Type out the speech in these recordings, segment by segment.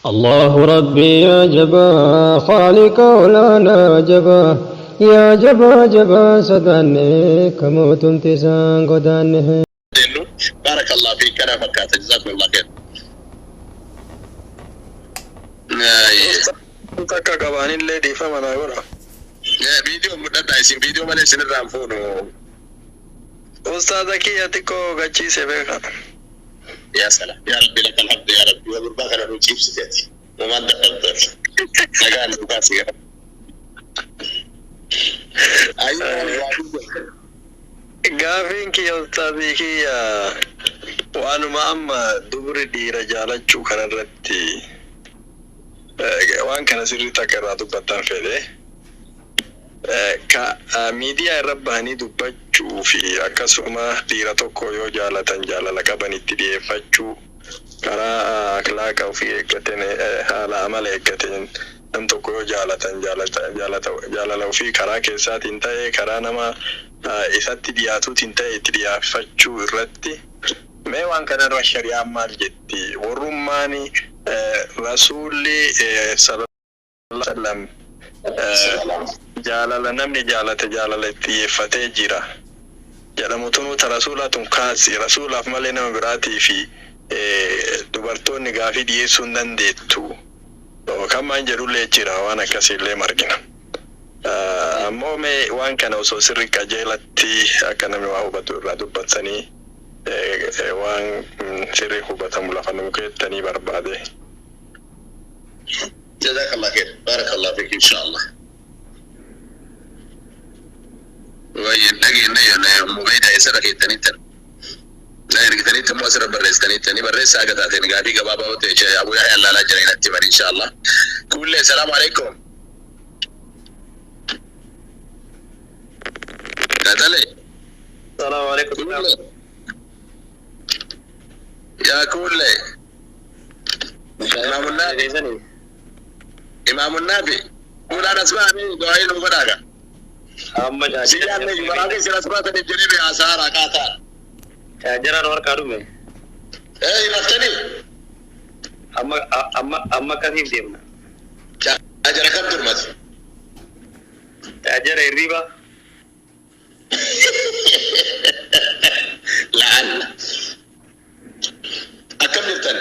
الله ربي يا جبا خالق ولا جبا يا جبا جبا صداني كموت تسان قداني Barakallahu fiik, kana fakkaata. Jazakumullah khair. Takka qabaanillee dhiifama naa godha. Viidiyoo mudhadhaa, isin viidiyoo malee isin irraa hin fuunu. Ustaaza kiyya xiqqoo gachiise beeka. Yaa salam, yaa Rabbi lakal hamdu, yaa Rabbi yaa gurbaa kana nu ciibsiteeti. Uumaan dadhabdeef. Nagaan nu kaasi gara. Ayyuu. Gaafiin kiyya, ustaazii kiyya, waanuma amma dubri dhiira jaalachuu kanarratti waan kana sirriitti akka irraa dubbattan fedhe. Ka miidiyaa irra bahanii dubbachuu fi akkasuma dhiira tokko yoo jaalatan jaalala qaban itti dhiyeeffachuu, karaa akhlaaqa ofii eeggateen, haala amala eeggateen, nam tokko yoo jaalatan jaalala ofii karaa keessaatiin ta'e, karaa nama isatti dhiyaatuutiin ta'e itti dhiyaafachuu irratti, mee waan kanarra shari'aan maal jetti? Warrummaan rasuulli sallallahu alaihi wasallam jaalala namni jaalate jaalala itti dhiyeeffatee jira jedhamu tunuu ta rasuulaa tun kaasi rasuulaaf malee nama biraatii fi dubartoonni gaafii dhiyeessuu hin dandeettu kan maan jedhullee jira, waan akkasiillee margina. Ammoo mee waan kana osoo sirri qajeelatti akka namni waa hubatu irraa dubbatanii waan sirri hubatamu lafa nu keettanii barbaade. Jazakallah khair. Barakallahu fiik inshallah. Wayyee dhageenya mubeeda isarra keettanitti. Na ergitanitti immoo asirra barreessitanitti barreessaa akka taateen gaafii gabaabaa yoo ta'e Abu Yahya allaalaa jiran natti himan inshallah. Kuullee, salaamu alaikum. Katale. Salaamu alaikum. Kuullee. Yaa kuullee. Imaamun Naafi. Imaamun Naafi. Kuulaan as ba'anii du'aa nu godhaaga. Amma Si jaallee baraakee isin as baataniif jedhee haasaa raaqaa ta'a. Chaajaraan harkaa dhume. Eh, raftanii? Amma amma amma akkasiif deemna. Chaajara kam turmati? Chaajara hirriba. La'an. Akkam jirtan?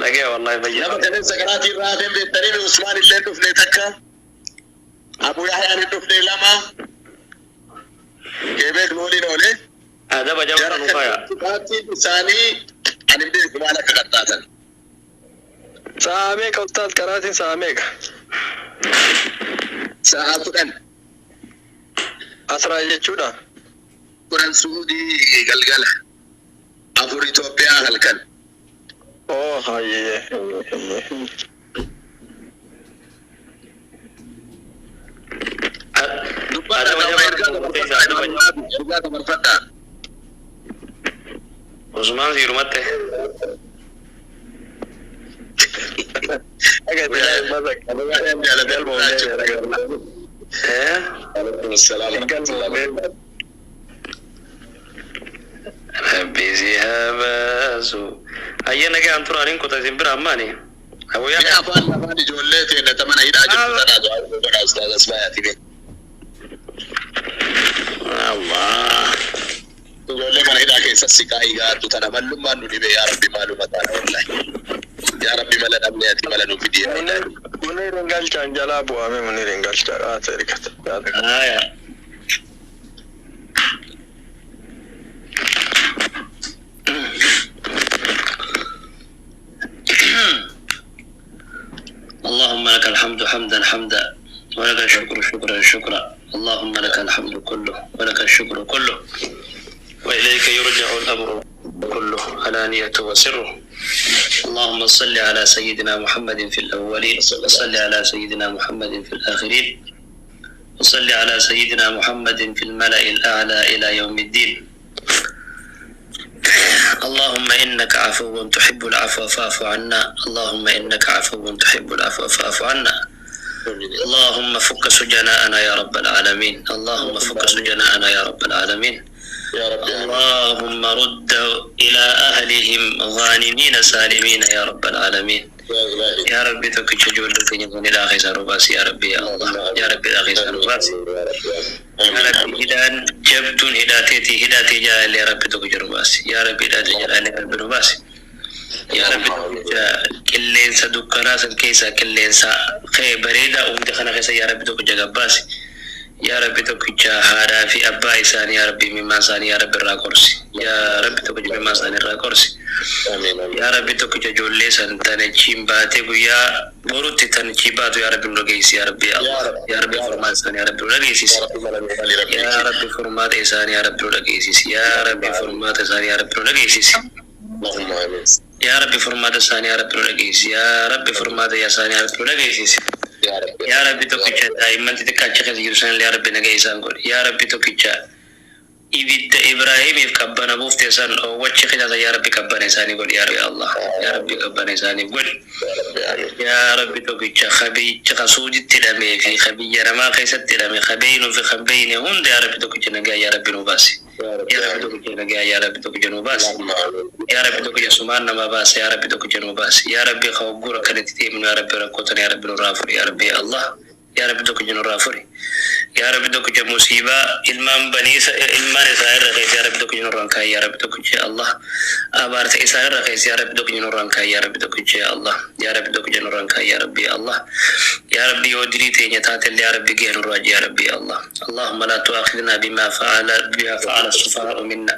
Nagaya wallahi, fayyaa. Nama kanen sakaraatii irraa hafeen beektanii, Usmaan illee dhufne takka. Abu Yahyaan hin dhufne lama. Keebeek nu waliin oole. Adaba jabaa Jara nu faaya. kan isaanii ani hin beeku maal akka qaxxaatan. Sa'a meeqa, ustaaz, qaraatiin sa'a meeqa? Sa'a 10. Asraa jechuudha. 10 Suudii galgala. 4 Itoophiyaa halkan. Oo, hayyee. Dubbadha. Adaba Nama jabaa ergaa nu dabarfadhaa. adaba jabaa. Ergaa dabarfadhaa. Usmaan siirumatti. Abu Yahyaan jaalatee. Eh? Alaikum salaam wa rahmatullahi. Rabbi si haa baasu. Ayya, nagaan turaniin kuta isin bira ammaani. Abu Mee Yahya. afaan afaan ijoollee teenya ta mana hidhaa jirtu tanaa du'aa godhaa, ustaaz Asmaayaati mee. Allah. Ijoollee mana hidhaa keessa siqaa gaaddu tana mallummaan nu dhibe, yaa Rabbi maaluma taana wallahi. Yaa Rabbi, mala dhabne, ati mala nu fidi yaa Ilahi. Munir hin galchaan jalaa bu'ame, Munir hin galchaa haasa ergata. Aya. اللهم لك الحمد حمدا حمدا، ولك الشكر شكرا شكرا. اللهم لك الحمد كله ولك الشكر كله، وإليك يرجع الأمر كله علانيته وسره. اللهم صل على سيدنا محمد في الأولين، وصل على سيدنا محمد في الآخرين، وصل على سيدنا محمد في الملأ الأعلى إلى يوم الدين. اللهم إنك عفو تحب العفو فاعف عنا. اللهم إنك عفو تحب العفو فاعف عنا. اللهم فك سجناءنا يا رب العالمين. اللهم فك سجناءنا يا رب العالمين. يا رب. اللهم رد إلى أهلهم غانمين سالمين يا رب العالمين. يا إلهي. يا ربي tokkicha ijoollee keenya kun hidhaa keessaa nu baasi يا ربي يا الله، يا ربي hidhaa keessaa nu baasi. يا ربي hidhaan jabduun hidhaateeti hidhaatee jaalallee يا ربي tokkicha nu baasi. يا ربي hidhaatee jaalallee ربي nu baasi. يا ربي tokkicha qilleensa dukkanaa san keessaa qilleensa kee bareedaa uumte kana keessa يا ربي tokkicha gabbaasi. يا ربي tokkicha haadhaa fi abbaa isaanii يا ربي imimmaan isaanii يا ربي irraa qorsi. يا ربي tokkicha imimmaan isaanii irraa qorsi. آمين آمين. يا ربي tokkicha ijoollee san tan achiin baatee guyyaa borutti tan achiin baatu يا ربي nu dhageessi يا ربي يا الله. يا ربي furmaata isaanii يا ربي nu dhageessisi. يا رب ملك ربي. يا ربي furmaata isaanii يا ربي nu dhageessisi. يا ربي furmaata isaanii يا ربي nu dhageessisi. اللهم آمين. يا ربي furmaata isaanii يا ربي nu dhageessisi. يا ربي furmaata isaanii يا ربي nu dhageessisi. يا رب. يا ربي tokkicha daa'imman xixiqqaa achi keessa jiru san يا ربي nagaa isaan godhi. يا ربي tokkicha ibidda Ibraahimiif qabbana buufte san oowwachi keessa يا ربي qabbana isaanii godhi يا ربي الله. يا ربي qabbana isaaniif godhi. يا رب آمين. يا ربي tokkicha kabicha kasuuditti hidhamee fi kabiyya namaa keessatti hidhame kabeenuu fi kabeyne hunda يا ربي tokkicha nagaa يا ربي nu baasi. يا رب. يا ربي tokkicha nagaa يا ربي tokkicha nu baasi. اللهم آمين. يا ربي tokkicha sumaan nama baase يا ربي tokkicha nu baasi. يا ربي ka hoggura kanatti deemnu يا ربي rakkootan يا ربي nurraa furi يا ربي يا الله. يا ربي tokkicha nurraa furi. يا ربي tokkicha musiibaa ilmaan baniisa ilmaan isaa irra keessa يا ربي tokkicha nurraan kaa'i يا ربي tokkicha يا الله. Abaarsa isaa irra keessa يا ربي tokkicha nurraan kaa'i يا ربي tokkicha يا الله. يا ربي tokkicha nurraan kaa'i يا ربي يا الله. يا ربي yoo dilii teenya taatellee يا ربي gahee nurraa يا ربي يا الله. اللهم لا تؤاخذنا بما فعل السفهاء منا.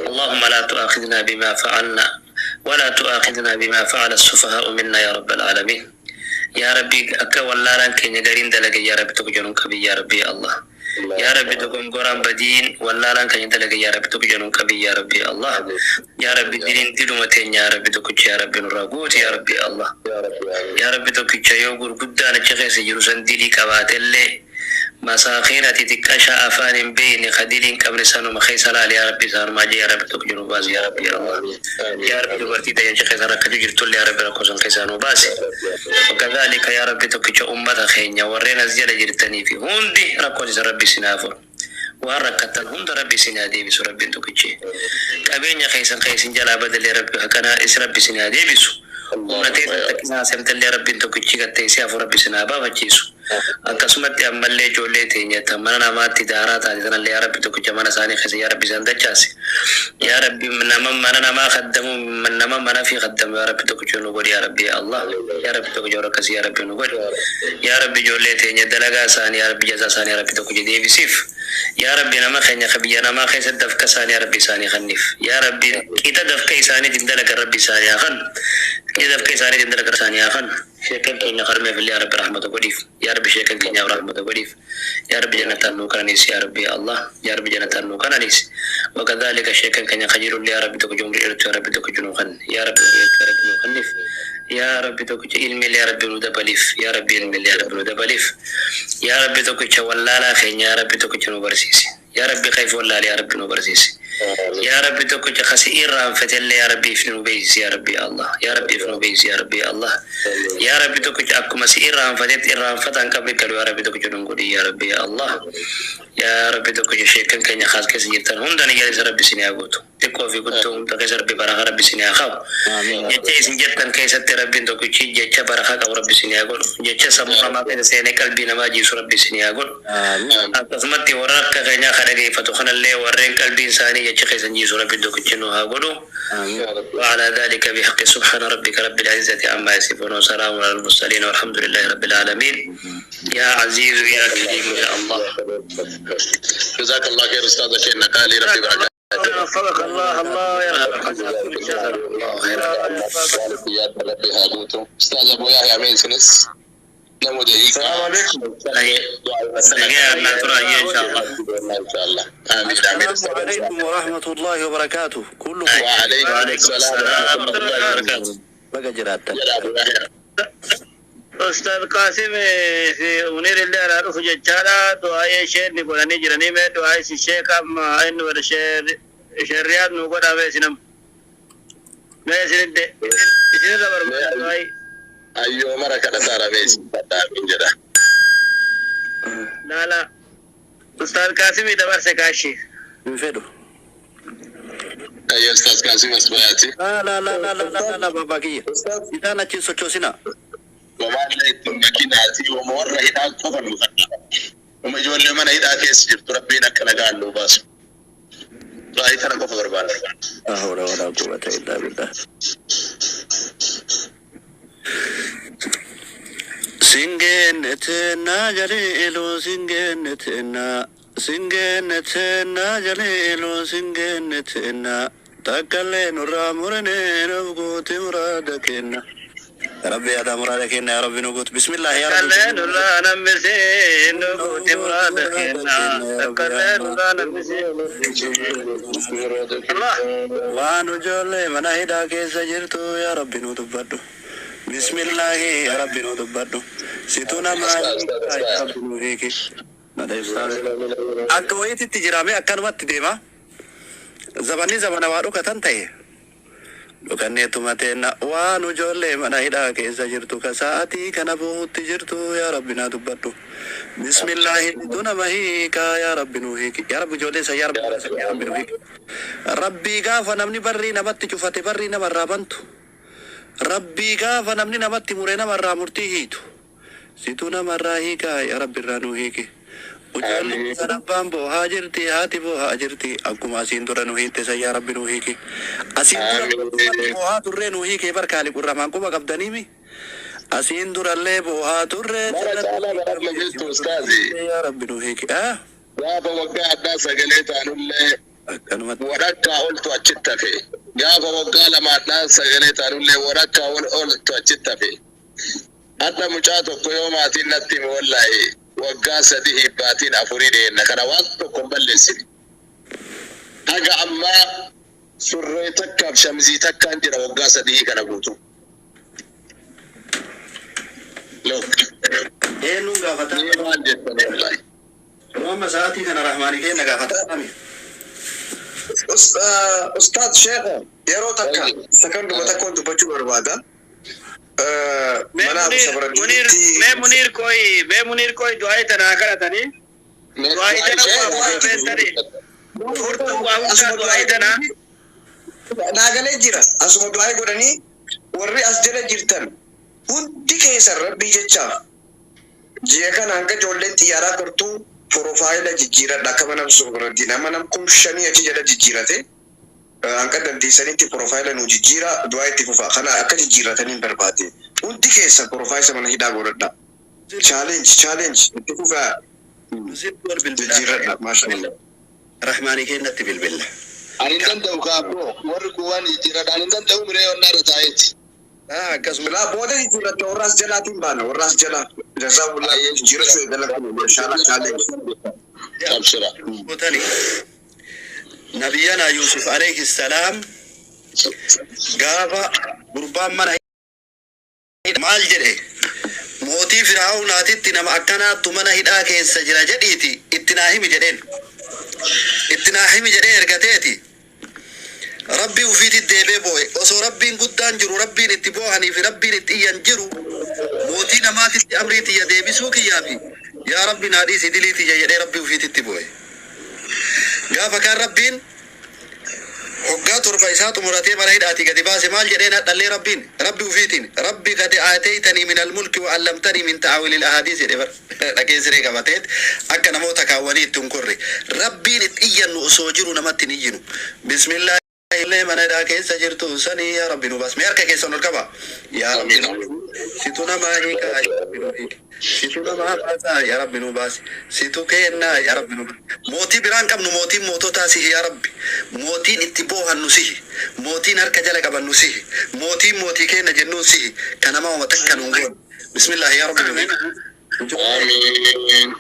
اللهم لا تؤاخذنا بما فعلنا ولا تؤاخذنا بما فعل السفهاء منا يا رب العالمين. يا ربي akka wallaalaan keenya gariin dalage يا ربي tokko jedhuun qabi يا ربي يا الله. يا ربي dogongoraan badiin wallaalaan keenya dalage يا ربي tokko jedhuun qabi يا ربي يا الله. يا ربي diliin diluma teenya يا ربي tokkicha يا ربي nurraa guuti يا ربي يا الله. يا رب آمين. يا ربي tokkicha yoo gurguddaan achi keessa jiru san dilii qabaatellee masaakiina xixiqqasha afaan hin beekne ka dilii hin qabne sanuma keessa laali يا ربي isaanuma ajee يا ربي tokko jedhu baasi يا ربي يا الله. يا ربي dubartii ta'e achi keessa rakkatu jirtullee يا ربي rakkoo san keessaa nu baasi. وكذلك يا ربي tokkicha ummata keenya warreen as jala jirtanii fi hundi rakkoon isa rabbi isin haa furu. Waan rakkattan hunda rabbi isin haa deebisu rabbiin tokkichi. Qabeenya keessan kan isin jalaa badalee rabbi hakkanaa is rabbi isin haa deebisu. Humna teessan takkisaa semtallee rabbiin tokkichi gattee afur rabbi isin haa baafachiisu. Akkasumatti ammallee ijoollee teenya tan mana namaatti daaraa taate sanallee يا ربي tokkicha mana isaanii keessa يا ربي isaan dachaase. يا ربي nama mana namaa kaddamu nama mana fi kaddamu يا ربي tokkicha nu godhi يا ربي يا الله. يا ربي tokkicha akkasii يا ربي nu godhi. يا ربي ijoollee teenya dalagaa isaanii يا ربي jazaa isaanii يا ربي tokkicha deebisiif. يا ربي nama keenya ka biyya namaa keessatti dafka isaanii يا ربي isaanii kenniif. يا ربي qixa dafka isaaniitiin dalaga rabbi isaanii haa kennu. Qixa dafka isaaniitiin dalaga isaanii haa kennu. Sheekan keenya qarmeef illee يا ربي rahmata godhiif. يا ربي sheekan keenyaaf rahmata godhiif. يا ربي jannataan nuu qananiisi يا ربي يا الله. يا ربي jannataan nuu qananiisi. وكذلك sheekan keenya qajeelullee يا ربي tokko umrii dheertuu يا ربي tokko nuu kenni. يا ربي umrii dheertuu يا ربي nuu kenniif. يا ربي tokkicha ilmi illee يا ربي nu dabaliif. يا ربي ilmi illee يا ربي nu dabaliif. يا ربي tokkicha wallaalaa keenya يا ربي tokkicha nu barsiisi. يا ربي kayf wallaalee يا ربي nu barsiisi. يا ربي tokkicha kasi irraanfatellee يا ربي if nu beeksisi يا ربي يا الله. يا ربي if nu beeksisi يا ربي يا الله. يا ربي tokkicha akkuma si irraanfatetti irraanfataan qabri galu يا ربي tokkicha nu godhi يا ربي يا الله. يا ربي tokkicha sheekan keenya kaas keessa jirtan hunda ni isa rabbi isin haa guutu. Xiqqoo fi guddoo hunda keessa rabbi barakaa rabbi isin haa qabu. Jecha isin jettan keessatti rabbiin tokkichi jecha barakaa qabu rabbi isin haa godhu. Jecha sammuu namaa keessa seenee qalbii namaa jiisu rabbi isin haa godhu. Akkasumatti warra akka keenyaa ka dhageeffatu kanallee warreen qalbiin isaanii jecha keessan jiisu rabbiin tokkichi nu haa godhu. وعلى ذلك بحق سبحان ربك رب العزة عما يصفون وسلام على المرسلين والحمد لله رب العالمين. يا عزيز يا كريم يا الله. جزاك الله خير استاذ شيخ نقالي، ربي بركاته. وفقك الله، الله يرحمك. الله خيرا. ربي هاجوتو استاذ ابو يحيى امين سنس نمو دقيقة. السلام عليكم. نجانا ترى ان شاء الله. ان شاء الله، امين امين. السلام عليكم ورحمة الله وبركاته كلكم. وعليكم وعليكم السلام السلام ورحمة الله وبركاته. بقى جرات. يا ابو يحيى. Ustaz Qasim fi Munir illee alaa dhufu jechaadha. Du'aa'ee isheen ni godhanii jiranii mee du'aa'ee si sheeka amma inni godha sheerriyaat nu godhaa mee isinam. Mee isinidde isinirra barbaada du'aa'ee. Ayyoo mara kadhataara meesi amin jedha. Laala. Ustaz Qasim dabarse kaashii. Hin fedhu. Ayyo Ustaaz Qaasim as bayaati. Laa laa laa laa laa laa laa babbaa kiyya. Isaan achi hin sochoosina. Gomaallee ittiin makinaati wama warra hidhaa qofa nu kadha. Wama ijoollee mana hidhaa keessa jirtu Rabbiin akka nagaan nuu baasu. Du'aa'ii kana qofa barbaada. Laa hawla walaa quwwata illaa billah. Singennetenna jaliilu singennetenna singennetenna jaliilu singennetenna takkallee nurraa murane nuuf guuti muraada kenna. Rabbi yaada muraada kenna yaa Rabbi nu guutu. Bismillah yaa Rabbi. Takkallee nurraa nambisee nu guuti muraada kenna. Takkallee nurraa nambisee. Allah. Waan ijoollee mana hidhaa keessa jirtu yaa Rabbi nu dubbadhu. Bismillaahi yaa Rabbi nu dubbadhu. Situ namaa hiikaa yaa Rabbi nu hiiki. Akka wayiititti jiraame akkanumatti deema. Zabanni zabana waa dhukatan ta'e. Dhukanneetuma teenna waan ijoollee mana hidhaa keessa jirtu ka sa'aatii kana bu'uutti jirtu yaa Rabbi naa dubbadhu. Bismillaahi situ nama hiikaa yaa Rabbi nu hiiki. Yaa Rabbi ijoollee isa yaa Rabbi yaa Rabbi nu hiiki. Rabbii gaafa namni barrii namatti cufate barrii namarraa bantu. Rabbii gaafa namni namatti mure namarraa murtii hiitu. Situ namarraa hiikaa yaa Rabbi irraa nu hiiki. Ijoolleen san abbaan boohaa jirti haati boohaa jirti akkuma asiin dura nu hiitte san yaa Rabbi nu hiiki. Asiin dura Amiin. boohaa turree nu hiikee barkaali qurramaan quba qabdaniimi. Asiin durallee boohaa turree Mara caalaa baratna jettu Ustaazi. yaa Rabbi nu hiiki. Ah Gaafa waggaa addaa sagalee taanullee akkanumatti. walakkaa oltu achitti hafe. Gaafa waggaa lama addaa sagalee taanullee walakkaa ol oltu achitti hafe. Hadda mucaa tokko yoo maatiin natti hime wallaahi waggaa sadi hibbaatiin afurii dheenna kana waan tokko hin balleessine. Haga ammaa surree takkaaf shamizii takkaan jira waggaa sadii kana guutuu. Look, Eenyuun gaafataa? mee maal jettani wallaahi. Amma sa'aatii kana Rahmaanii kenna gaafataa. Ustaad Sheekh yeroo takka sakanduma takkoon dubbachuu barbaada. Mee Mana Abu Munir Munir mee Sabraddiinitti Munir koi mee Munir koi du'aa tanaa kadhatanii du'aa tana waa furtuu beektanii furtuu waa hundaa du'aa tanaa. naagalee jira. Asuma du'aa godhanii warri as jala jirtan hundi keessan rabbii jechaaf ji'a kana hanga ijoolleen xiyyaaraa kortuu profaayila jijjiiradha akka mana Sabraddiin amma nam 5000 achi jala jijjiirate hanga dandeessanitti profaayila nu jijjiira du'aa itti fufa kana akka jijjiirrataniin barbaade hundi keessan profaayila mana hidhaa godhadha. Challenge challenge itti fufaa Wal bilbilaa. jijjiiradha maashaallah. Rahmaanii kennatti bilbilla. Ani hin danda'u kaabboo warri kun waan jijjiiradhaan hin danda'u miree onnaa irra taa'eeti. Ah akkasuma. Laa booda jijjiirratte warraas jalaatiin baana warraas jalaa jazaawullaa jijjiirrachuu eegala kun maashaallah challenge. Abshira. Gootani. Nabiyyana Yusuf alayhi salaam gaafa gurbaan mana hidhaa maal jedhe mootii Firaa'uunaatitti nama akkanaattu mana hidhaa keessa jira jedhiiti itti naa himi jedheen. Itti naa himi jedhee ergateeti. Rabbii ufiitti deebee boo'e osoo rabbiin guddaan jiru rabbiin itti boo'anii fi rabbiin itti iyyan jiru mootii namaatitti amrii tiyya deebisuu kiyyaafi yaa rabbi naa dhiisi dilii tiyya jedhee rabbii ufiititti boo'e. Gaafa kaan rabbiin hoggaa torba isaa xumuratee mana hidhaatii gadi baase maal jedheen hadhallee rabbiin rabbi ufiitiin rabbi qad aataytanii min almulki wa allamtanii min ta'awilil ahadiis jedhe bar dhageessiree qabateet akka namoota kaawwanii itti hin korre rabbiin itti iyyannu osoo jiru namatti hin iyyinu bismillah illee mana hidhaa keessa jirtu sanii yaa rabbi nu baas mee harka keessan ol qaba yaa rabbi nu situ namaa hiikaa yaa rabbi nu hiiki situ namaa baasaa yaa rabbi nu baasi situ kennaa yaa rabbi nu baasi mootii biraan qabnu mootiin moototaa sihi yaa rabbi mootiin itti boohannu sihi mootiin harka jala qabannu sihi mootiin mootii kenna jennuun sihi kanama wama takka nuun goone bismillah yaa rabbi nu hiiki Amiin.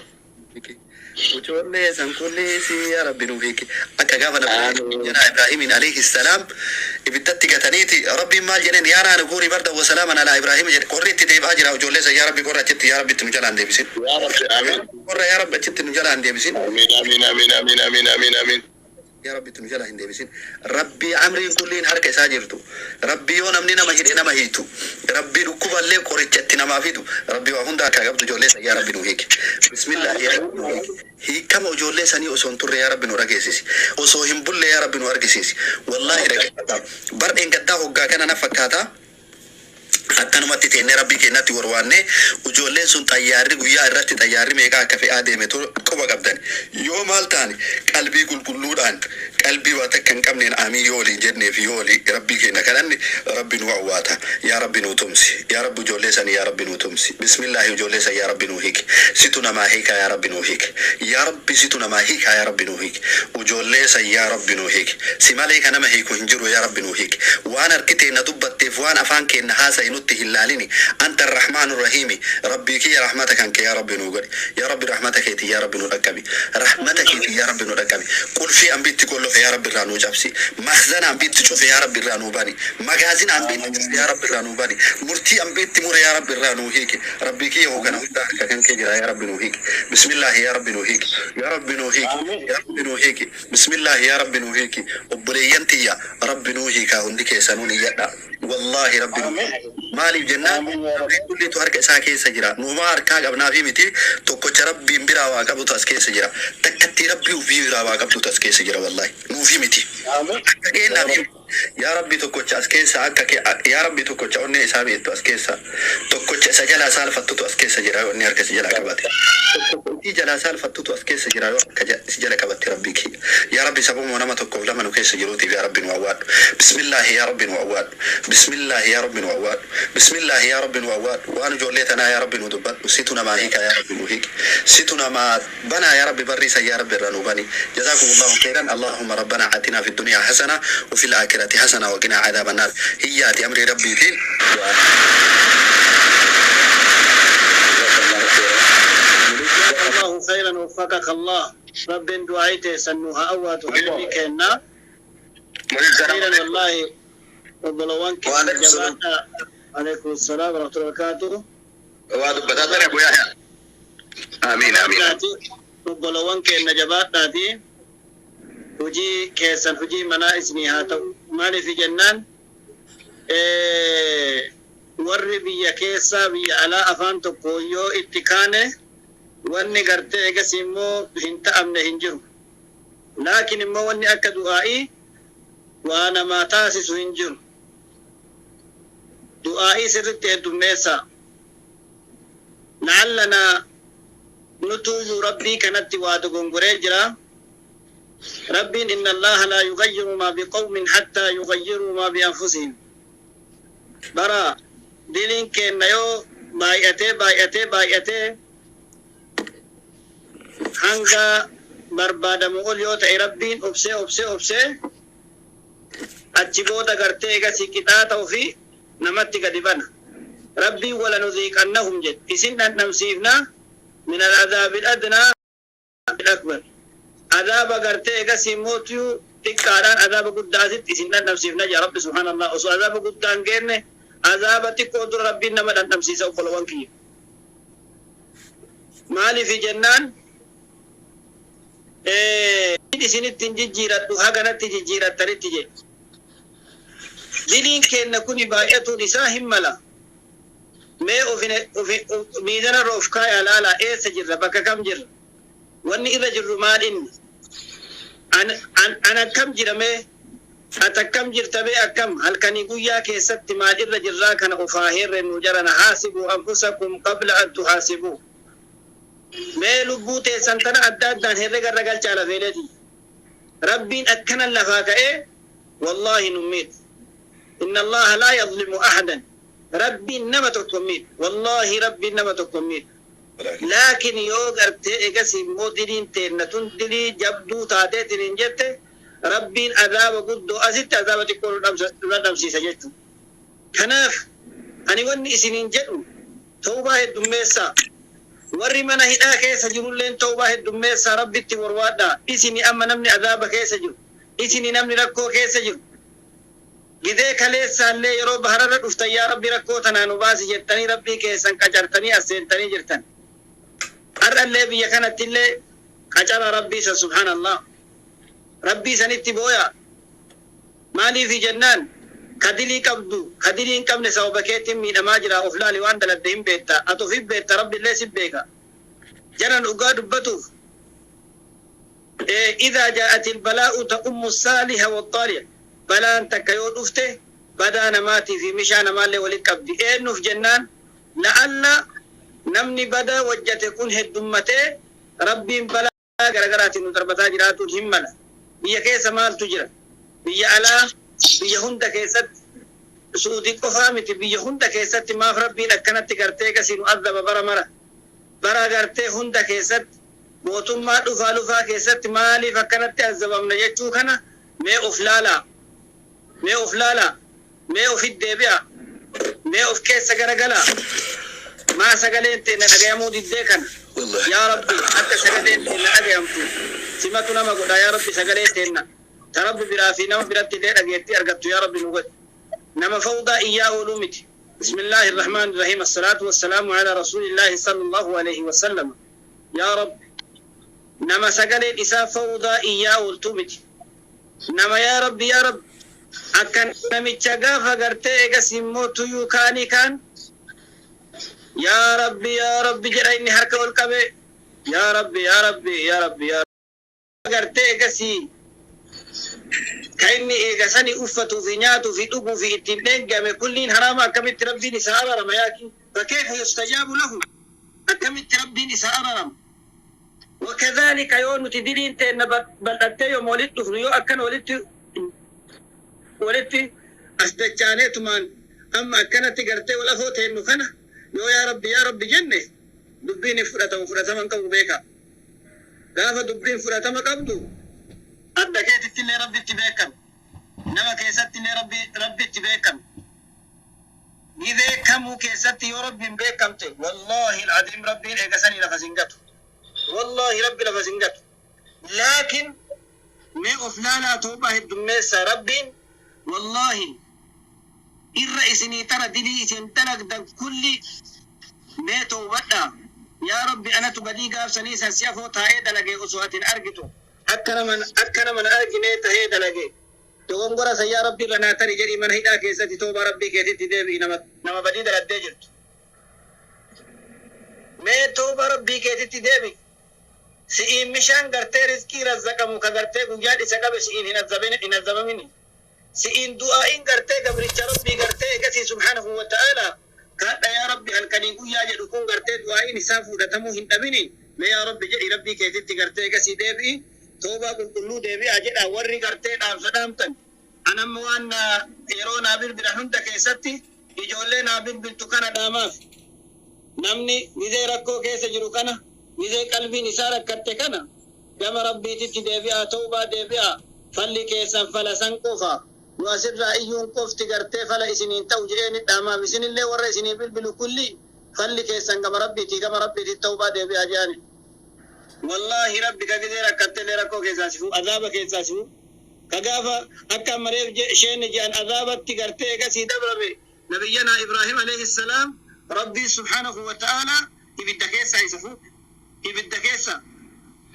Ijoollee san kulliisi yaa rabbi nu hiiki akka gaafa nabiyyaa Ibraahimiin alayhi salaam ibiddatti gataniiti rabbiin maal jedheen yaa naani kuuni barda wa salaaman alaa Ibraahim jedhe qorri itti deebi'aa jira ijoollee san yaa rabbi qorra achitti yaa rabbi itti nu jalaan deebisin Yaa Rabbi amiin. qorra yaa rabbi achitti nu jalaan deebisin Amiin amiin amiin amiin amiin amiin amiin. Yaa Rabbi, itti nu jalaa hin deebisin. Rabbii amriin kulliin harka isaa jirtu, Rabbii yoo namni nama hidhe nama hiitu, Rabbii dhukkuballee qoricha itti namaa fidu, Rabbii waa hunda harkaa qabdu, ijoollee san yaa Rabbi nu hiiki. Bismillah, yaa Rabbi nu hiiki. Hiikama ijoollee sanii osoo hin turre yaa Rabbi nu dhageessisi, osoo hin bulle yaa Rabbi nu argisiisi. Wallaahi dhaggeeffadhaa, bar dheengaddaa hoggaa kana na fakkaataa akkanumatti teennee Rabbii keenyatti warwaannee, ijoolleen sun xayyaarri guyyaa irratti xayyaarri meeqaa akka fe'aa deeme quba qabdan. Yoo maal taane, qalbii qulqulluudhaan, qalbii waa takka hin qabneen amiin yoo waliin jennee fi yoo walii Rabbii keenya kadhanne, Rabbi nu awwaata. Yaa Rabbi nu tumsi, yaa Rabbi ijoollee sanii yaa Rabbi nu tumsi. Bismillaahi, ijoollee san yaa Rabbi nu hiiki. Situ namaa hiikaa, yaa Rabbi nu hiiki. Yaa Rabbi, situ namaa hiikaa, yaa Rabbi nu hiiki. Ijoollee san yaa Rabbi nu hiiki. Si malee ka nama hiiku hin jiru, yaa Rabbi nu hiiki. Waan harki teenna dubbatteef, waan afaan keenna haasa'i nutti hin laalini. Anta arrahmaanu rahiimi. Rabbii kiyya, rahmata kan kee yaa Rabbi nu godhi. Yaa Rabbi, rahmata keetii yaa Rabbi nu dhaqqabi. Rahmata keetii yaa Rabbi nu dhaqqabi. Qulfii ambiitti qollofe yaa Rabbi irraa nuu cabsi. Makzana ambiitti cufe yaa Rabbi irraa nuu bani. Magaazina ambiitti cufe yaa Rabbi irraa nuu bani. Murtii ambiitti mure yaa Rabbi irraa nuu hiiki. Rabbii kiyya, hoogana hunda harka kan kee jira, yaa Rabbi nuu hiiki. Bismillaahi, yaa Rabbi nuu hiiki. Yaa Rabbi nuu hiiki. Yaa Rabbi nuu hiiki. Bismillaahi, yaa Rabbi nuu hiiki. Obboleeyyan tiyya, Rabbi nuu hiikaa, hundi keessanuu niyyadha. Wallaahi Rabbi nuu maaliif jennaan, Rabbiin kulliitu harka isaa keessa jira. Nuumaa harkaa qabnaa fi miti. Tokkocha Rabbiin biraa waa qabutu as keessa jira. Takkattii Rabbii ufii biraa waa qabdutu as keessa jira. Wallaahi nuufi miti, akka keenyaa fi yaa Rabbi tokkocha as keessa akka kee, yaa Rabbi, tokkocha onnee isaa beektu as keessa, tokkocha isa jalaa saalfattutu as keessa jira. Yoo inni harka si jalaa qabate, tokkocha isii jalaa saalfattutu as keessa jira. Yoo harka si jala qabatte, Rabbii kiyya, yaa Rabbi, sababuma nama tokkoof lama nu keessa jiruutiif yaa Rabbi nu awwaadhu. Bismillaahi, yaa Rabbi nu awwaadhu. Bismillaahi, yaa Rabbi nu awwaadhu. Bismillaahi, yaa Rabbi nu awwaadhu. Waan ijoollee tanaa yaa Rabbi nu dubbadhu. Situ namaa hiika, yaa Rabbi nu hiiki. Situ namaa banaa, yaa Rabbi barriisa yaa Rabbi irra nu bani. جزاكم الله خيرا. اللهم ربنا آتنا في الدنيا حسنة وفي الآخرة حسنة وقنا عذاب النار. هي أمر ربي فين. جزاك الله خيرا، وفقك الله. رب دعايته سنوها أوات ربي كنا خيرا. والله وبلوان. وعليكم السلام. عليكم السلام ورحمة الله وبركاته. Waa dubbataa ture Abu Yahya. Amiin, amiin. Obbolowwan keenya, jabaadhaati. Hojii keessan hojii manaa isinii haa ta'u. Maaliif jennaan, warri biyya keessaa biyya alaa afaan tokko yoo itti kaane, wanni gartee egas immoo hin ta'amne hin jiru. Laakiin immoo wanni akka du'aa'ii waa namaa taasisu hin jiru. Du'aa'ii sirritti heddummeessaa. La'allanaa nutuyyuu Rabbii kanatti waa dogongoree jira. Rabbiin إن الله لا يغير ما بقوم حتى يغيروا ما بأنفسهم. Bara diliin keenna yoo baay'atee baay'atee baay'atee hanga barbaadamu ol yoo ta'e, Rabbiin obsee obsee obsee achi booda gartee egasii qixaaxa ofii namatti gadi bana. Rabbiin ولنذيقنهم jedhe, isin dhandhamsiifna من العذاب الأدنى الأكبر. Adaaba gartee egasii mootuu xiqqaadhaan adaaba guddaasitti isin dhandhamsiifna jaa Rabbi سبحان الله. Osoo adaaba guddaan geenne, azaaba xiqqoo dura Rabbiin nama dhandhamsiisa. Obbolowwan kiyya, maaliif jennaan, isinitti hin jijjiiradhu haganatti jijjiirattanitti jedhe. Diliin keenna kuni baay'atuun isaa hin mala. Mee miizana irra of kaaya, laala, eessa jirra, bakka kam jirra, wanni irra jirru maal? Inni an akkam jira mee, ati akkam jirta mee, akkam halkanii guyyaa keessatti maal irra jirraa? Kana ofaa herrennu jarana. حاسبوا أنفسكم قبل أن تحاسبوا. Mee lubbuu teessan tana adda addaan herrega irra galchaa lafeeleeti. Rabbiin akkanan lafaa ka'ee wallaahi nun miidhu. إن الله لا يظلم أحدا. Rabbiin nama tokko miidhu. Wallaahi Rabbiin nama tokko miidhu. Laakiin yoo gartee egas immoo diliin teenna tun dilii jabduu taateetiin hin jette, Rabbiin azaaba guddoo asitti azaaba xiqqoo nu dhandhamsiisa jechuudha. Kanaaf ani wanni isiniin jedhu, tawbaa heddummeessaa. Warri mana hidhaa keessa jirulleen tawbaa heddummeessaa, Rabbitti warwaadhaa. Isini amma namni azaaba keessa jiru. Isini namni rakkoo keessa jiru. Gidee kaleessaallee yeroo bahararra dhuftan, "Yaa Rabbi, rakkoo tanaa nu baasi" jettanii Rabbii keessan qacartanii as seentanii jirtan. Har'allee biyya kanattillee qacara Rabbii isa سبحان الله. Rabbii sanitti booya. Maaliif jennaan kadilii qabdu kadilii hin qabne sababa keetiin miidhamaa jira. Of laali, waan daladde hin beekta ati, ofif beekta, Rabbi illee si beeka. Jaran dhugaa dubbatuuf, إذا جاءت البلاء تؤم الصالح والطالح, balaan takka yoo dhufte badaa namaatii fi mishaa namaallee walit qabdi. Eenyuuf jennaan, la'alla namni badaa wajjate kun heddummatee Rabbiin balaa garagaraatiin nu darbataa jiraatuun hin mala. Biyya keessa maaltu jira? Biyya alaa, biyya hunda keessatti, Suudii qofaa miti, biyya hunda keessatti maaf Rabbiin akkanatti gartee gasii nu azaba bara mara, bara gartee hunda keessatti, mootummaa dhufaa lufaa keessatti maaliif akkanatti azabamna jechuu kana mee of laalaa, mee of laalaa, mee ofit deebi'a, mee of keessa garagalaa. Maa sagaleen teenna dhagayamuu diddee kana? Yaa Rabbi, akka sagaleen teenna dhagayamtu simatu nama godha. Yaa Rabbi, sagalee teenna ta Rabbi biraa fi nama biratti illee dhageettii argattu yaa Rabbi nu godhe. Nama fawdaa iyyaa ooluu miti. بسم الله الرحمن الرحيم، الصلاة والسلام على رسول الله صلى الله عليه وسلم. يا رب، nama sagaleen isaa fawdaa iyyaa ooltuu miti. Nama yaa Rabbi, yaa Rabbi, akka namicha gaafa gartee eegas immoo tuyyuu kaanii kaan yaa Rabbi, yaa Rabbi jedha, inni harka ol qabe, yaa Rabbi, yaa Rabbi, yaa Rabbi, yaa gartee eegasii ka inni eegasani uffatuu fi nyaatuu fi dhuguu fi ittiin dheengame kulliin haraama. Akkamitti Rabbiin isaa ararama? Yaaki فكيف يستجاب له? Akkamitti Rabbiin isaa ararama? وكذلك yoo nuti diliin teenna bal'attee yoom walitti dhufnu, yoo akkan walitti as dachaaneetumaan amma akkanatti gartee wal afoo teennu kana, yoo yaa Rabbi, yaa Rabbi jenne, dubbiin hin fudhatamu, fudhatama hin qabu. Beeka, gaafa dubbiin fudhatama qabdu adda keetitti illee Rabbitti beekam, nama keessatti illee Rabbitti beekam. Ni beekamuu keessatti yoo Rabbiin beekamte, والله العظيم, Rabbiin eegasanii lafa sin gatu. Wallahi, Rabbi lafa sin gatu. Laakiin mee of laalaa, toobaa heddummeessa. Rabbiin wallahi irra isinii tara dilii isin dalagdan kulli. Mee toobadhaa. Yaa Rabbi, anatu badii gaafsanii san si afoo taa'ee dalage, osoo atin argitu akka naman arginee tahee dalage, dogongora san yaa Rabbi irra naa tari jedhii mana hidhaa keessatti toobaa Rabbii keetitti deebi'i. Nama badii daladdee jirtu, mee toobaa Rabbii keetitti deebi'i. Si'iin mishaan gartee rizqii razzaqamu ka gartee guyyaan isa qabe si'iin hin azabamini. Si'iin du'aa'iin gartee gabricha Rabbii gartee eegasii سبحانه وتعالى kadha yaa Rabbi halkanii guyyaa jedhu kun gartee du'aa'iin isaa fudhatamuu hin dhabini. Mee yaa Rabbi jedhi, Rabbii keetitti gartee eegasii deebi'i, toobaa qulqulluu deebi'a jedha. Warri gartee dhaamsa dhaamtan, anamma waan yeroo naa bilbila hunda keessatti ijoollee naa bilbiltu kana dhaamaaf. Namni gizee rakkoo keessa jiru kana, gizee qalbiin isaa rakkatte kana, gama Rabbiititti deebi'a, toobaa deebi'a. Falli keessan fala san qofa. Nu asirraa iyyuun qofti gartee fala isiniin ta'u jedhee ni dhaamaaf. Isinillee warra isinii bilbilu kulli, falli keessan gama Rabbiiti, gama Rabbiititti toobaa deebi'a jedhani. Wallahi, Rabbi ka gizee rakkattellee rakkoo keessaa sifu, azaaba keessaa sifu, ka gaafa akka mareef isheen jedhan azaabatti gartee eegasii dabrame nabiyyanaa Ibraahim عليه السلام, Rabbii سبحانه وتعالى ibidda keessaa isa fuudhe, ibidda keessa.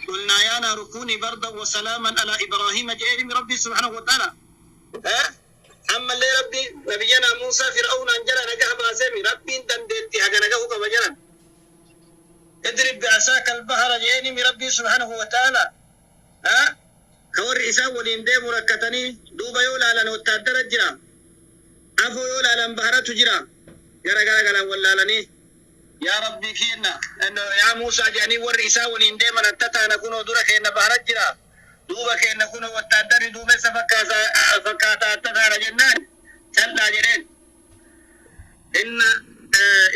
قلنا يا نار كوني بردا وسلاما على ابراهيم جئهم ربي سبحانه وتعالى. ها، اما اللي ربي نبينا موسى فرعون انجل نجاه باسمي، ربي دندتي هذا نجاه كبجرا. اضرب بعصاك البحر جئني ربي سبحانه وتعالى. ها، كور إسا ولين دي مركتني دوبا يولا لن وتادر جرا أفو يولا لن بحرة جرا غرا غرا غرا ولا لني. يا ربي كينا إنه يا موسى جاني ور إسا ولين دي من التتا نكون دورا كينا بحرة جرا، دوبا كينا كنا وتادر دوبا سفكا فكاتا تتا جنان سلا جرين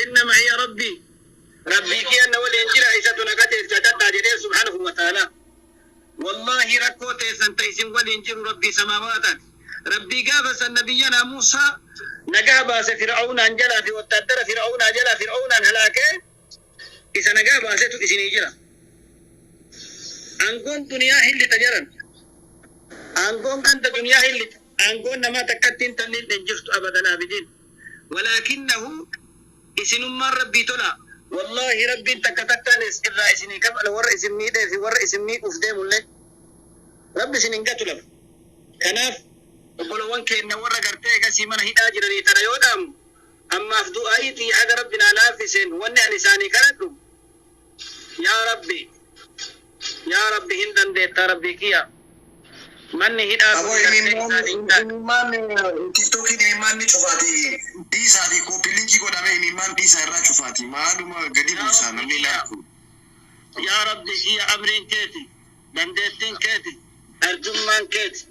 إن معي ربي، ربي كينا ولين جرا إسا تنقتل تتا جرين سبحانه وتعالى. والله rakkoo teessan ta isin waliin jiru Rabbii samaawaataati. Rabbii gaafa san nabiyyanaa Muusaa nagaa baase Fir'aawnaan jalaa fi wattaaddara Fir'aawnaa jalaa, Fir'aawnaan halaakee isa nagaa baasetu isinii jira. Aangoon duniyaa hillita jedhan. Aangoon ganda duniyaa hillita. Aangoon namaa takkattiin tanniin hin jirtu abadan abidin. ولكنه isinummaan Rabbii tola. Wallahi, Rabbiin takka takkaan irraa isinii kafala warra isin miidhee fi warra isin miidhuuf deemullee. Rabbi isin hin gatu lafa. Kanaaf obbolowwan keenya warra gartee egasii mana hidhaa jiranii tana yoo dhaamu, ammaaf du'aayitii haga Rabbi naa laaffiseen wanni ani isaanii kadhadhu, yaa Rabbi, yaa Rabbi, hin dandeetta, Rabbii kiyya, manni hidhaa Aboo kun gartee isaanii hin taane. Imimmaan TikTokiin imimmaan ni cufaati. Dhiisaati, copy link godhame imimmaan dhiisaa irraa cufaati. Maaluma gadi Yaa buusaa Rabbi namni kiyya, ilaalku. Yaa Rabbi kiyya, amriin keeti, dandeettiin keeti, arjummaan keeti.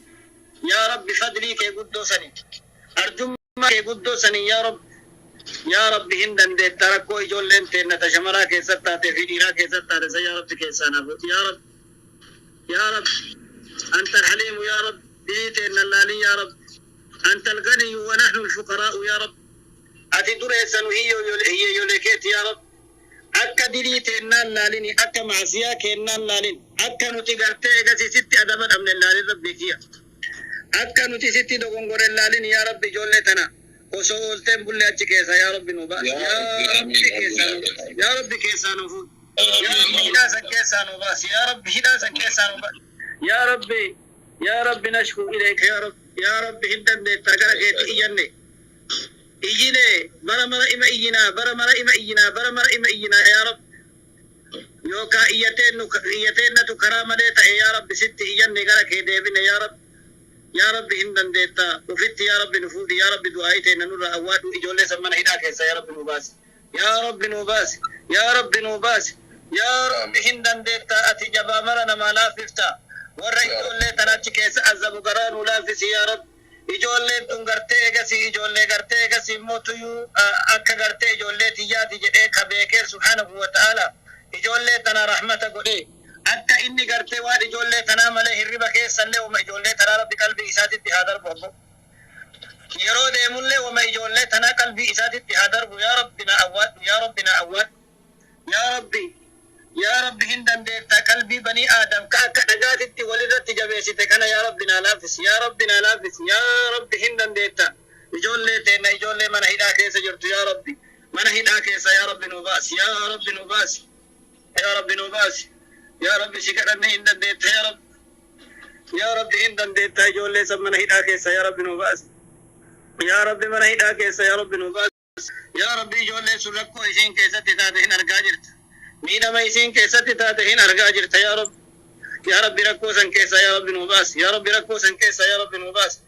Yaa Rabbi, fadlii kee guddoo sani, arjummaa kee guddoo sani, yaa Rabbi, yaa Rabbi, hin dandeetta. Rakkoo ijoolleen teenna ta shamaraa keessatti taatee fi dhiiraa keessatti taate san, yaa Rabbi, keessaa naaf fuudhi. Yaa Rabbi, yaa Rabbi, anta alhaliimu, yaa Rabbi, dilii teenna laalii. Yaa Rabbi, anta alganiyyu wa nahnu alfuqaraa'u. Yaa Rabbi, ati dureessa, nu hiyyeeyyolee keeti. Yaa Rabbi, akka dilii teennaan laalini, akka macsiyaa keennaan laalin, akka nuti gartee egasii sitti adaba dhabne laalin. Rabbii kiyya, akka nuti sitti dogongore laalin. Yaa Rabbi, ijoollee tana osoo oolteen bulle achi keessa, yaa Rabbi, nu baasi. Yaa Yaa Rabbi, Rabbi, amiin. keessaa nu baasi. Yaa Rabbi, keessaa nu fuudhi. Yaa Rabbi, hidhaa san keessaa nu baasi. Yaa Rabbi, hidhaa san keessaa nu baasi. Yaa Rabbi, yaa Rabbi, nashku ilayka. Yaa Rabbi, yaa Rabbi, hin dandeetta. Gara keetti iyyanne, iyyine, bara mara ima iyyinaa, bara mara ima iyyinaa, bara mara ima iyyinaa. Yaa Rabbi, yookaan iyyateennatu karaa malee ta'e. Yaa Rabbi, sitti iyyanne, gara kee deebine. Yaa Rabbi, yaa Rabbi, hin dandeetta. Ufitti, yaa Rabbi, nu fuudhi. Yaa Rabbi, du'aa'ii teenya nurra awwaadhu. Ijoollee san mana hidhaa keessa, yaa Rabbi, nu baasi. Yaa Rabbi, nu baasi. Yaa Rabbi, nu baasi. Yaa Rabbi, hin dandeetta. Ati jabaa mara namaa laaffifta. Warra ijoollee tana achi keessa azabu garaa nu laaffisi. Yaa Rabbi, ijoolleen tun gartee egasii ijoollee gartee egasii immoo tuyyuu akka gartee ijoollee tiyyaati jedhee ka beekee, subhaanahu wa ta'ala, ijoollee tana rahmata godhee, akka inni gartee waan ijoollee tanaa malee hirriba keessallee wama ijoollee tanaa Rabbi qalbii isaatitti haa darbu. Abbo, yeroo deemullee wama ijoollee tanaa qalbii isaatitti haa darbu. Yaa Rabbi, na awwaadhu. Yaa Rabbi, na awwaadhu. Yaa Rabbi, yaa Rabbi, hin dandeetta. Qalbii banii Aadam ka akka dhagaatitti walirratti jabeessite kana, yaa Rabbi, naa laaffisi. Yaa Rabbi, naa laaffisi. Yaa Rabbi, hin dandeetta. Ijoollee teenna, ijoollee mana hidhaa keessa jirtu, yaa Rabbi, mana hidhaa keessa, yaa Rabbi, nu baasi. Yaa Rabbi, nu baasi. Yaa Rabbi, nu baasi. Yaa Rabbi, si kadhanne, hin dandeetta. Yaa Rabbi, yaa Rabbi, hin dandeetta. Ijoollee san mana hidhaa keessa, yaa Rabbi, nu baasi. Yaa Rabbi, mana hidhaa keessa, yaa Rabbi, nu baasi. Yaa Rabbi, ijoolleen sun rakkoo isiin keessatti taate hin argaa jirta, miidhama isiin keessatti taate hin argaa jirta. Yaa Rabbi, yaa Rabbi, rakkoo san keessa, yaa Rabbi, nu baasi. Yaa Rabbi, rakkoo san keessa, yaa Rabbi, nu baasi.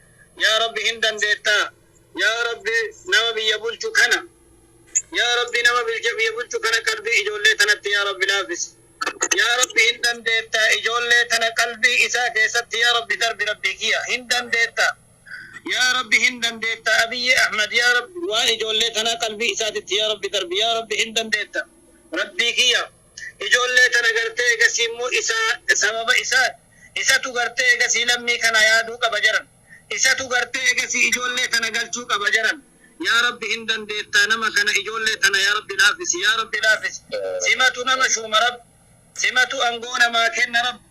Yaa Rabbi, hin dandeetta. Yaa Rabbi, nama biyya bulchu kana, yaa Rabbi, nama biyya bulchu kana qalbii ijoollee tanatti, yaa Rabbi, laaffisi. Yaa Rabbi, hin dandeetta. Ijoollee tana qalbii isaa keessatti, yaa Rabbi, darbi. Rabbi kiyya, hin dandeetta. Yaa Rabbi, hin dandeetta. Abiyyi Ahmad, yaa Rabbi, waan ijoollee tana qalbii isaatitti, yaa Rabbi, darbi. Yaa Rabbi, hin dandeetta. Rabbii kiyya, ijoollee tana gartee egasii immoo isaa sababa isaa isatu gartee egasii lammii kana yaaduu qaba jedhan, isatu gartee egasii ijoollee tana galchuu qaba jedhan. Yaa Rabbi, hin dandeetta. Nama kana, ijoollee tana, yaa Rabbi, laaffisi. Yaa Rabbi, laaffisi. Simatu nama shuuma, Rabbi. Simatu angoo namaa kenna, Rabbi.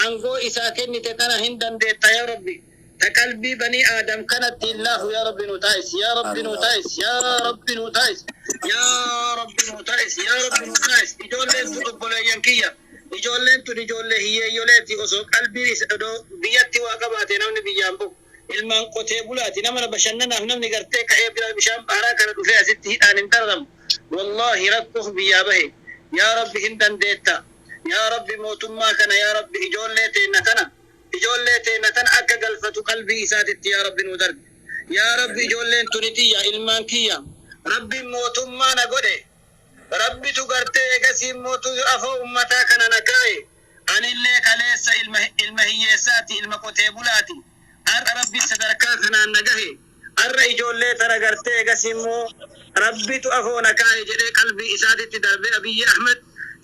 Angoo isaa kennite kana, hin dandeetta. Yaa Rabbi, ta qalbii banii Aadam kanatti hin laafu, yaa Rabbi, nu taa'is. Yaa Rabbi, nu taa'is. Yaa Rabbi, nu taa'is. Yaa Rabbi, nu taa'is. Yaa Rabbi, nu taa'is. Ijoolleen tun, obboleeyyan kiyya, ijoolleen tun ijoollee hiyyeeyyoleeti. Osoo qalbiin isa odoo biyyatti waa qabaate namni biyyaan bahu. Ilmaan qotee bulaati. Nama bashannanaaf namni gartee ka'ee bira bishaan baharaa kana dhufee asitti hidhaan hin dararamu. Wallaahi, rakkoof biyyaa bahe. Yaa Rabbi, hin dandeetta. Yaa Rabbi, mootummaa kana, yaa Rabbi, ijoollee teenna tana, ijoollee teenna tana akka galfatu qalbii isaatitti, yaa Rabbi, nu darbi. Yaa Rabbi, ijoolleen tuni tiyya, ilmaan kiyya. Rabbi mootummaa na godhe, Rabbitu gartee egasii mootu afoo ummataa kana na kaa'e. Anillee kaleessa ilma hiyyeessaati, ilma qotee bulaati. Har'a Rabbi sadarkaa kanaan na gahe. Har'a ijoollee tana gartee egasii immoo Rabbitu afoo na kaa'e jedhee qalbii isaatitti darbee, Abiyyi Ahmed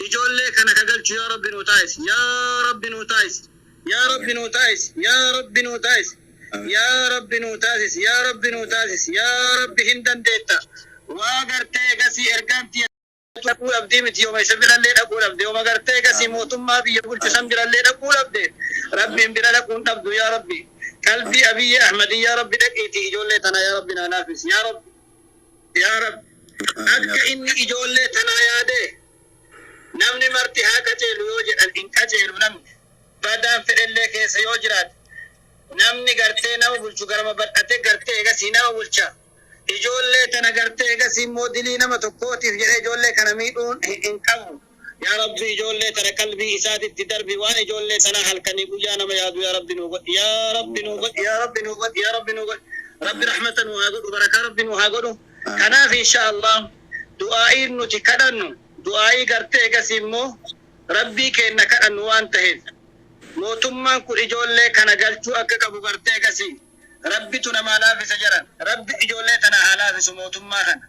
ijoollee kana ka galchu, yaa Rabbi, nu taa'is. Yaa Rabbi, nu taa'is. Yaa Rabbi, nu taa'is. Yaa Rabbi, nu taa'is. Yaa Rabbi, nu taasis. Yaa Rabbi, nu taasis. Yaa Rabbi, hin dandeetta. Waa gartee egasii ergaan tiyya dhaquu dhabdee miti, yooma isa birallee dhaquu dhabde, yooma gartee egasii mootummaa biyya bulchu san birallee dhaquu dhabde, Rabbiin bira dhaquun dhabdu. Yaa Rabbi, qalbii Abiyyi Ahmadi, yaa Rabbi, dhaqiitii ijoollee tana, yaa Rabbi, naa laafisi. Yaa Rabbi, yaa Rabbi, akka inni ijoollee tanaa yaade, namni marti haa qaceelu yoo jedhan hin qaceelu namni. Badaan fedhellee keessa yoo jiraate, namni gartee nama bulchu garama bal'ate gartee egasii nama bulcha. Ijoollee tana gartee egasii immoo dilii nama tokkootiif jedhee ijoollee kana miidhuun hin qabu. Yaa Rabbi, ijoollee tana qalbii isaatitti darbi. Waan ijoollee tana halkanii guyyaa nama yaadu yaa Rabbi nuu godhi, yaa Rabbi nuu godhi, yaa Rabbi nuu godhi, yaa Rabbi nuu godhi. Rabbi rahmata nuu haa godhu, barakaa Rabbi nuu haa godhu. Kanaaf insha Allah du'aa'iin nuti kadhannu du'aa'ii gartee egasii immoo Rabbii keenna kadhannu waan ta'eef, mootummaan kun ijoollee kana galchuu akka qabu gartee egasii Rabbitu namaa laafisa jedhan. Rabbi ijoollee tana haa laafisu, mootummaa kana.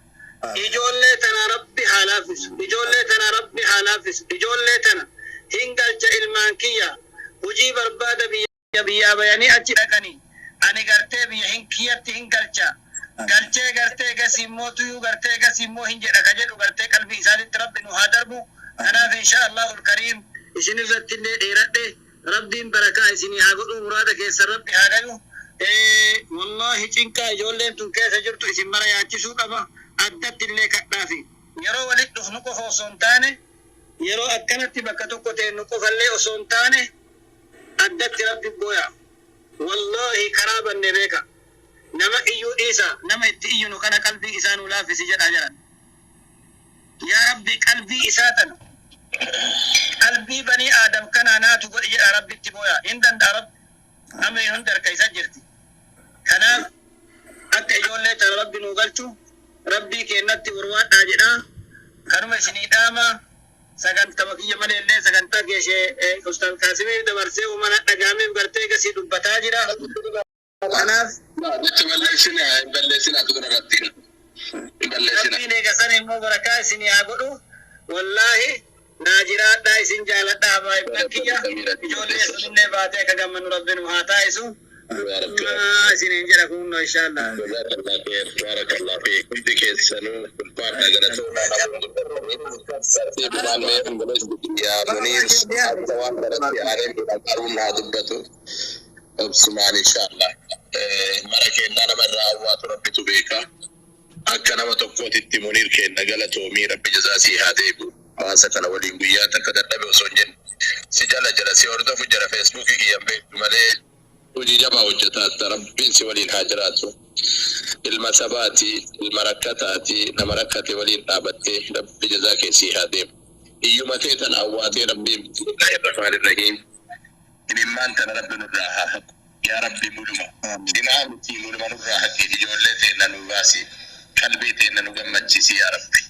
Ijoollee tana Rabbi haa laafisu, ijoollee tana Rabbi haa laafisu. Ijoollee tana hin galcha, ilmaan kiyya hujii barbaada biyya biyyaa bayanii achi dhaqanii, ani gartee biyya hin kiyyatti hin galcha, galchee gartee egasii immoo tuyuu gartee egasii immoo hin jedha ka jedhu gartee qalbii isaanitti Rabbi nu haa darbu. Kanaaf insha Allahul kariim isin irratti illee dheeradhe. Rabbiin barakaa isinii haa godhu, muraada keessa Rabbi haa gayu. Wallahi cinqaa ijoolleen tun keessa jirtu isin mara yaachisuu qaba. Addatti illee kadhaafi. Yeroo walitti dhufnu qofa osoo hin taane, yeroo akkanatti bakka tokko teennu qofallee osoo hin taane, addatti Rabbi booya. Wallahi karaa banne beeka. Nama iyyuu dhiisa, nama itti iyyunu kana qalbii isaa nuu laaffisi jedha jedhan. Yaa Rabbi, qalbii isaa tana, qalbii banii Aadam kanaa naatu godhi jedha Rabbitti booya. Hin danda'a Rabbi, amri hundi harka isa jirti. Kanaaf akka ijoollee tana Rabbi nuu galchu Rabbii keennatti warwaadhaa jedha. Kanuma isinii dhaama. Sagantama kiyya malee illee sagantaa keeshee Ustaaz Qaasimii dabarsee uumana dhagaameef gartee gasii dubbataa jira. Kanaaf Jecha balleessina, hin balleessina, atu irratti hin balleessina. Rabbiin eegasan immoo barakaa isinii haa godhu. Wallaahi naa jiraadhaa, isin jaaladha, habaayibban kiyya. Ijoollee sunillee baatee akka gammannu Rabbi nu haa taa'isu. Isiniin jedha kunno inshaallah. Jazakallah khair, barakallah fiik. Hundi keessanuu ulfaadha, galatoomaa. Tartiibumaan mee yaa Muniir akka waan kanatti aanee qaruun haa dubbatu. Obsumaan inshaallah. Mara kennaa nama irraa hawwaatu Rabbitu beeka. Akka nama tokkootitti Muniir kenna galatoomii, Rabbi jazaa sii haa deebi'u. Hawaasa kana waliin guyyaa takka dadhabe osoo hin jenne si jala jala si hordofu jira. Feesbuukii kiyyan beektu malee hojii jabaa hojjetatta. Rabbiin si waliin haa jiraatu. Ilma sabaati, ilma rakkataati, nama rakkate waliin dhaabattee Rabbi jazaa kee sii haa deemu. Hiyyumatee tana awwaatee Rabbiin. Bismillaahi Rahmaani Rahiim. Imimmaan tana Rabbi nurraa haa haqu. Yaa Rabbi, muluma. Cinaa miti, muluma nurraa haqi. Ijoollee teenna nu baasi. Qalbii teenna nu gammachiisi yaa Rabbi.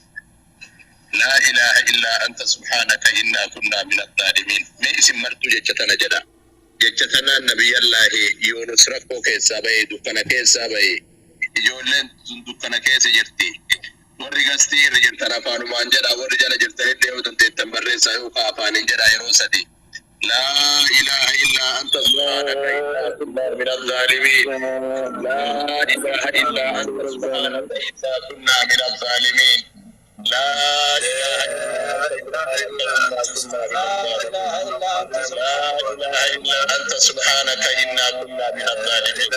لا إله إلا أنت سبحانك إنا كنا من الظالمين. Mee isin martuu jecha tana jedha. Jecha tana Nabiyyallaahi Yunus rakkoo keessaa bahee, dukkana keessaa bahee, ijoolleen tun dukkana keessa jirti. Warri gastii irra jirtan afaanumaan jedha, warri jala jirtanillee yoo dandeettan barreessaa yookaan afaaniin jedha yeroo sadi. لا إله إلا أنت سبحانك إنا كنا من الظالمين. لا إله إلا أنت سبحانك إنا كنا من الظالمين. لا إله إلا أنت لا إله إلا أنت سبحانك إنا كنا من الظالمين.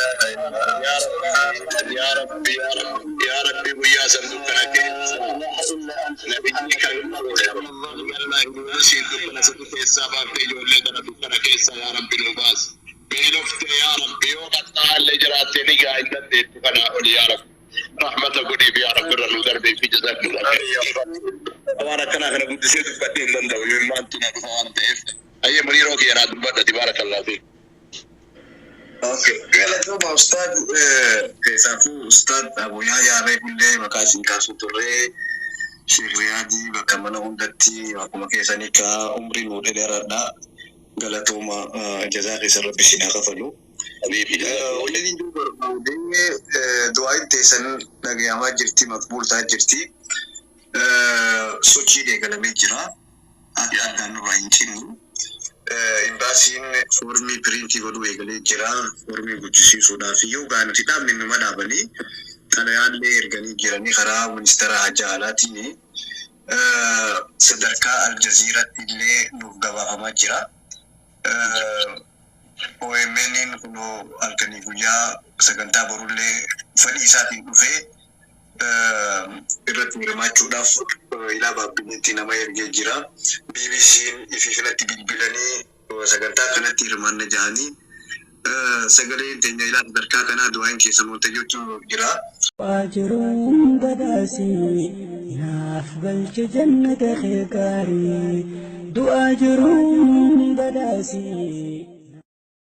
يا ربي، يا ربي، يا ربي، يا ربي، ويا صندوقنا كيس nabiyyi kan dukkana situ keessaa baaftee ijoollee kana dukkana keessa yaa Rabbi nu baasi. Beelofte yaa Rabbi, yoo qaxxaallee jiraatte ni gaa hin dandeettu kanaa oli. Yaa Rabbi, rahmata godhiif yaa Rabbi, irra nu darbee fi jazakumullah. Waan akkanaa kana guddisee dubbadhee hin danda'u, imimmaantu na dhufa waan ta'eef. Ayyee Muniiroo kiyya, naa dubbadhati, baarakallahu fiik. Okay. Galatooma Ustaad, keessaafuu Ustaad Abu Yahyaa Reebullee maqaa isin kaasuu turree, Sheekh Riyaadii bakka mana hundatti akkuma keessanii kaa umrii nuu dheeraadha. Galatooma, jazaa keessan Rabbi isin haa kafalu. Habiibi. Wanni inni jiru barbaadee du'aan teessan dhagayamaa jirti, maqbuul ta'aa jirti. Sochii eegalamee jira. Adda addaan nurraa hin cinnu. Imbaasiin foormii piriintii godhuu eegalee jira. Foormii guddisiisuudhaaf iyyuu gaa nuti dhaabne numa dhaabanii xalayaallee erganii jiranii karaa ministeera hajja alaatiin sadarkaa Aljaziiratti illee nuuf gabaafamaa jira. OMN kunoo halkanii guyyaa sagantaa borullee fedhii isaatiin dhufee irratti hirmaachuudhaaf ilaa baabbineetti nama ergee jira. BBC'n ifii filatti bilbilanii Sagantaa kanatti hirmaanna ja'anii sagaleen teenya ilaa sadarkaa kanaa du'aan keessa moota jira. Jiruun badhaasii naaf galche jannata kee gaarii, du'aa jiruun badhaasii.